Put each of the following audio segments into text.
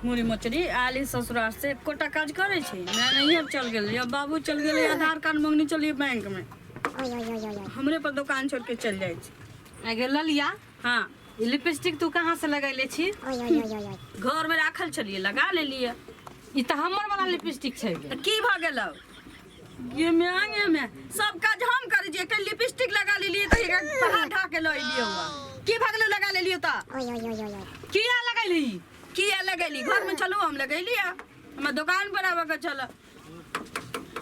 मुड़ी मोचरी आयल ही ससुराल से एकोटा काज करै छै मैं नहिए चल गेल या बाबू चल गेलै आधार कार्ड मंगनी चलिए बैंक में हमरे पर दुकान छोड़ के चल जाइ छै। आ गे ललिया। हाँ। ई लिपस्टिक तू कहाँ से लगैले छी? घर में राखल छलिए, लगा लेलिए। ई तऽ हमर वाला लिपस्टिक छै गे। तऽ की भऽ गेलौ ये म्यांगे में? सब काज हम करै छियै, एकटा लिपस्टिक लगा लेलिए तऽ एकरा पहाड़ ढा के लऽ एलियै हुआ। की भऽ गेलौ लगा लेलियै तऽ? किया लगैली? किया लगैली? घर में चलू, हम लगैली है, हमरा दुकान पर आबऽ के छल।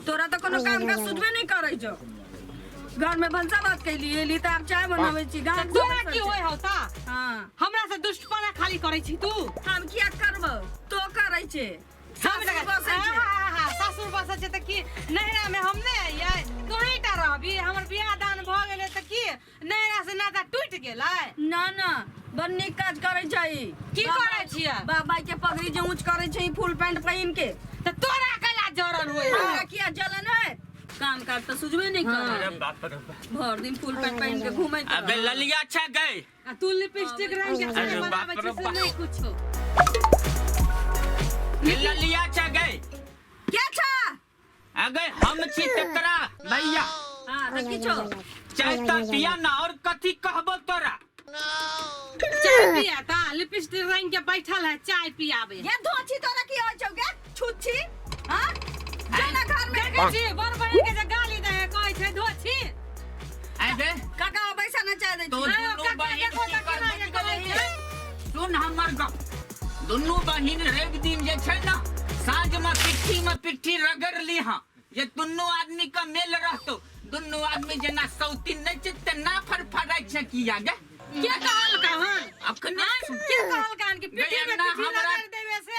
तोरा तऽ कोनो काम काज सुझबे नहि करै छौ। घर में भनसा भात कैली, एली तऽ आब चाय बनाबै छी। गाम तऽ तोरा की होय हौ ता? हाँ। हमरा से दुष्टपना खाली करै छी तू। हम किया करबौ? तो करै छै। हम सासुर बसै छै। सासुर बसै छै तऽ की नैहरा में हम नहि अइयै? तोही टा रहबी? हमर बियाह दान भऽ गेलै तऽ की नैहरा से नाता टूटि गेलै? ना ना, बड़ नीक काज करै छै ई। की करै छियै? बाबा के पगड़ी जे ऊँच करै छै ई फुल पैंट पहिन के। तऽ तोरा कैला जरन होय हौ? हमरा किया जलन है? काम काज तऽ सुझबे नहि हाँ। करै। अरे बाप रे बाप। भर दिन फुल पैंट पहिन के घूमैत अबे रहै। ललिया छा गए। आ तू लिपस्टिक रंग के अरे खाली बाप बनाबै रे छी से बाप। नहि कुछो। ललिया छा गए। के छा? अगे हम छी तकरा भैया। हाँ तऽ किछो। चाय तऽ पिया ना, और कथी कहबो तोरा? चाय पिया ता लिपस्टिक रंग के बैठल है, चाय पियाबे। ये धोछी तोरा की होइ छौ गे? छुच्छी? हाँ? जाना घर में। देखै छी बड़ बहिन के जे गाली दे है, कहै छै धोछी। अबे काका बैसा ना चाय दै तो छी। आयो दुनू काका, बहिन देखो की तऽ केना करबो के कहै गेलही? छै। सुन हमर गप, दुनू बहिन रवि दिन जे छै ना साँझ में पिट्ठी में पिट्ठी रगड़ ली। हाँ, जे दुनू आदमी का मेल रहतो, दुनू आदमी जेना सौतीन नहीं छै तेना फड़फड़ाइ छै। किया गे? के कहल कहान? अखने के कहल कहान कि पिट्ठी में ना पिट्ठी हमरा- रगड़ देवे से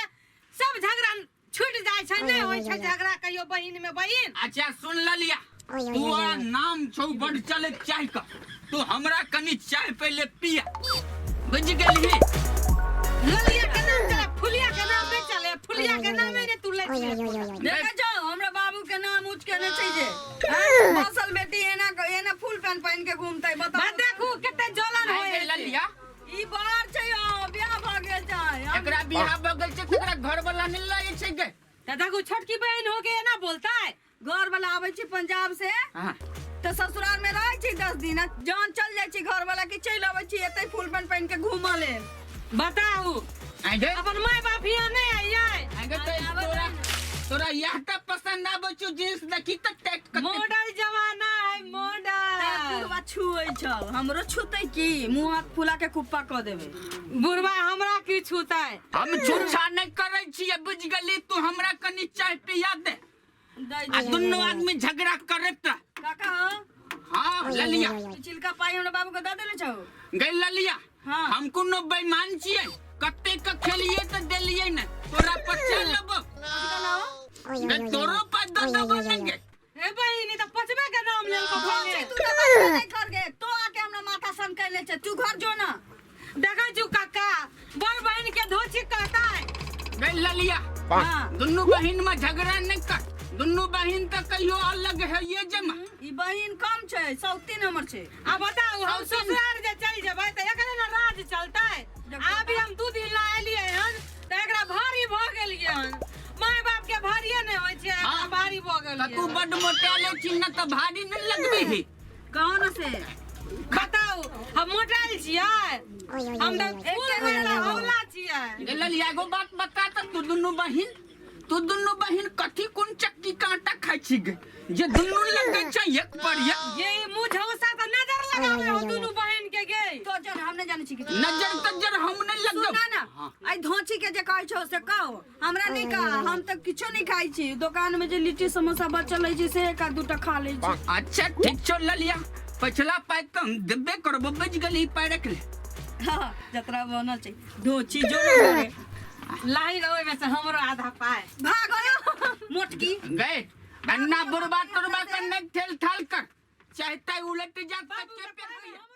सब झगड़ा छूट जाइ छै, नहि होइ छै झगड़ा कहियो बहिन में बहिन? अच्छा सुन ललिया, तोरा नाम छौ बड़ चलैत चाय का, तू हमरा कनि चाय पहिले पिया, बुझि गेलही? ललिया के नाम चले, फुलिया के नाम नहीं चले। फुलिया के नाम नहीं तू लै छी। देखै छौ हमरा बाबू के नाम ऊँच केने छै जे हाँ? असल बेटी एना एना फुल पैंट पहिन के घूमतै, बताउ। बात देखू कते जलन आइ होय गे ललिया। ई बार छै यौ, बियाह भऽ गेल छै। एकरा बियाह भऽ गेल छै तऽ एकरा घर वाला नहि लए छै गे? तऽ देखू छोटकी बहन हो के एना बोलता है। घर वाला आबै छै पंजाब से हाँ। तऽ ससुराल में रहै छै 10 दिन, आ जहन चल जाइ छै घर वाला कि चलि अबै छी, एतै फुल पैंट पहिन के घूमऽ लेल। बताउ। आइ गे। अपन माय बाप हियाँ नहीं आइयै? आइ गे तऽ तोरा तोरा इएह टा पसंद आबै छौ जींस? देखी तऽ टाइट कते। मॉडल जमाना है मॉडल। बुढ़वा छुए छौ, हमरो छूतै की? मुंह हाथ फुला के कुप्पा कऽ देबै। बुढ़वा हमरा की छूतै? हम छुच्छा नहि करै छियै, बुझि गेली? तू हमरा कनि चाय पिया दे। दै आ दुनू आदमी झगड़ा करैत रह। काका हो। हाँ ललिया। पिछिलका पाई हमरा बाबू के दऽ देले छौ? गई ललिया। हाँ। हम कोनो बेईमान छियै? कते के खेलिए तऽ देलियै ने, तोरा पर चल लेबो गई, तोरो पर दऽ देबो ने गे। ए बहिनी, तऽ पचबे के नाम लेलको छै भने। तू तऽ बात नहि कर गे, तो आके हमरा माथा सन कैले छै। तू घर जो ना। देखै छु काका, बड़ बहिन के धोछी कहता है। गई ललिया। हाँ। दुनू बहिन में झगड़ा नहीं कर, दुनू बहिन तऽ कहियो अलग है ये जमा। ई बहिन कम छै, सौतीन हमर छै। आ बताउ, हम सौतीन। ससुराल जे चलि जेबै तऽ एकरे ने राज चलतै। अभी हम 2 दिन ला एलियै हन तऽ एकरा भारी भऽ गेलियै हन। माय बाप के भारिये नहि होइ छै, एकरा हाँ। भारी भऽ तऽ गेलियै। तू बड्ड मोटाले छी ने, तऽ भारी नहीं लगबी। कौन से? बताउ, हम मोटायल छियै? हम तऽ फूल वाला हौला छियै। गे ललिया, एगो बात बता तऽ, तू दुनू बहिन कथी कोन चक्की कांटा खाइ छी गे जे दुनू लगै छै एक पर एक? ये मुँह झौसा तऽ नजर लगाबै हो दुनू बहिन के गे। तो जन हम नहीं जानै छी कि नजर तजर हम नहीं लगब। सुना ना। आई धोची के जे कहै छौ से कहो, हमरा नहीं कह। हम तऽ किछो नहीं खाइ छी। दुकान में जे लिट्टी समोसा बचल रहै छै से एक आध दूटा खा लै छी। अच्छा ठीक छौ ललिया, पछला पाइ तऽ हम देबे करबो, बचि गेली, पाइ रख ले। हाँ, जतरा बनल छै धोची जो ना घरे। लाइन ओहिमे से हमरो आधा पाय। भागो मोटकी। गए अन्ना बुढ़बा तुरबा के नहीं ठेल ठाल कर, चाहता उलट जा तक के पे।